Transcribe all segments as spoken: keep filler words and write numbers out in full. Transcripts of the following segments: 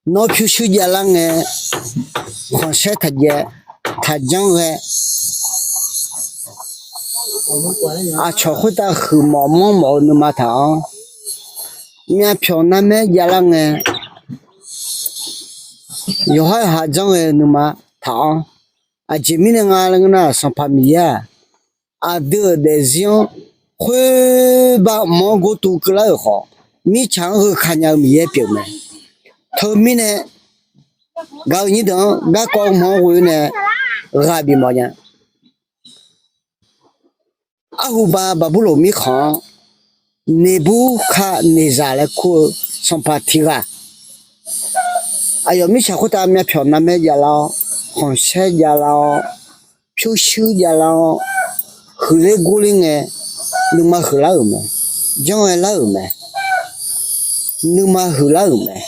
Nawr pyurshuir javlar ngae, khanqsaer taqjaev, taqjanr ghae, aqcawq khoertav huiqmawf manrmawf-eu nuima taq-anr, myavpyawq narmaer javlar ngae, yawqhar yawqha janr ghae-eu nuima taq-anr, aqjeq mirnae nga laer ngeur nar, Sanqpaq Miqyaer-aq, aqdui-euq daefzir-anr khoerbar mq-anr gor tuv keuvlar-euq khawf, mirtsaq-anr gheuka nya-eu Miqyaer pyeuf mae. Teumirnae, gaq-euq nyir deuq-anr garkawv mq-anr ghoe-awr nae ghaq bifmawf nya. Arhuba Baqburloq mirkhanq-anr Neqburkaqneqzaq laer kur-eu sanqpaq tiq ghaq, aqyawf mirtsaq khoertav myavpyawq narmaer javlar-awr, khanqsaer javlar-awr, pyurshuir javlar-awr, huiqler gorler ngae, nuima huiqlar-euq mae. Janr ghae lar-euq mae. Nuima huiqlar-euq mae.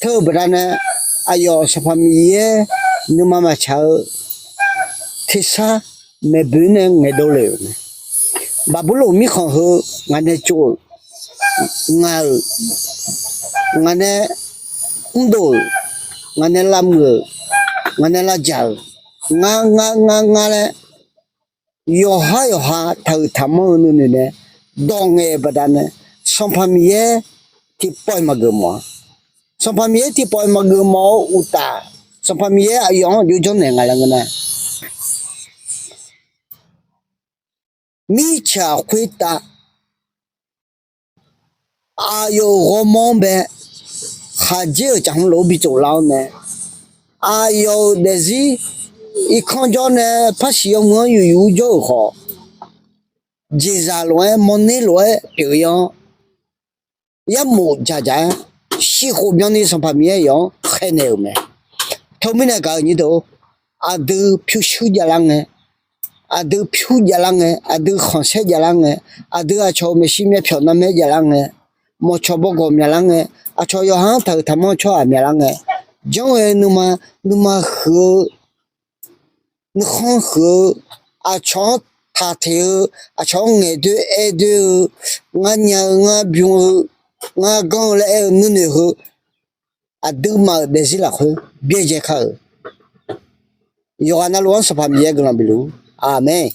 Teu-eu baqdanae, aqyawf Sanqpaq Miqyaer nuima maqtsaq-eu tersar maeqboe nae ngaeqdov le-euq mae. Baqburloq mirkhanq heu ngaq nae tsov-euq, ngaq-euq, ngaq nae mrdov-euq, ngaq nae lavmuiq-euq, ngaq nae lavdzaq-euq, ngar ngar ngar ngar laer yawqhar yawqha taqhuiq taqmanr-eu nuinoeq nae dawq ngaeq-euq baqdanae, Sanqpaq Miqyaer tiqpawf-iq maqgeuf mawf-a. Sanqpaq Miqyaer tiqpawf-iq maqgeuf mawf-eu uqtaf, Sanqpaq Miqyaer aqyawf-anr jov janrnaeq nga laer ngeur nar, mirtsaq khoertav aqyawf-euq ghawrmawr-anr bae khaqdzer-euq caqhmq lof-aer bi tsoflar-awr nae, aqyawf-euq daefzir irkanr jawr nae parsiq yawmuiq-anr yuqyuq-ur jawr-euq khawf, jeqzaq lof-aer mawrner lof-aer pyeuf-ir-anr, yarmof dzaqdzaq-aer shirkhof byanni Sanqpaq Miqyaer aqyawf-anr khaeqnaeq-euq mae. Teumirnae gaq-euq nyir deuq-or, aqdui pyurshuir javlar ngae, aqdui pyur javlar ngae, aqdui khanqsaer javlar ngae, aqdui aqcawq-euq maeqshi myavpyawq narmaer javlar ngae, mawqcawq bawgawq myaqlar ngae, aqcawq yawqha-anr taqhuiq taqmanr-eu tsawrhaq myaqlar ngae, janr ghae nuima, nuima huiq-eu, nuikhanr huiq-eu, aqcawq-anr taqteq-eu, aqcawq-anr ngaeqdoer aerdoer-eu, ngar nya-eu, ngar bym-eu, ngar ganr-eu laer aer-eu nuinoeq heu, aqduimaf-euq daefzir lafkhoer byaerdzae kar-euq. Yawqghaq navluf-anr Sanqpaq Miqyaer guiqlanq bifluf-ur. Aqmeq.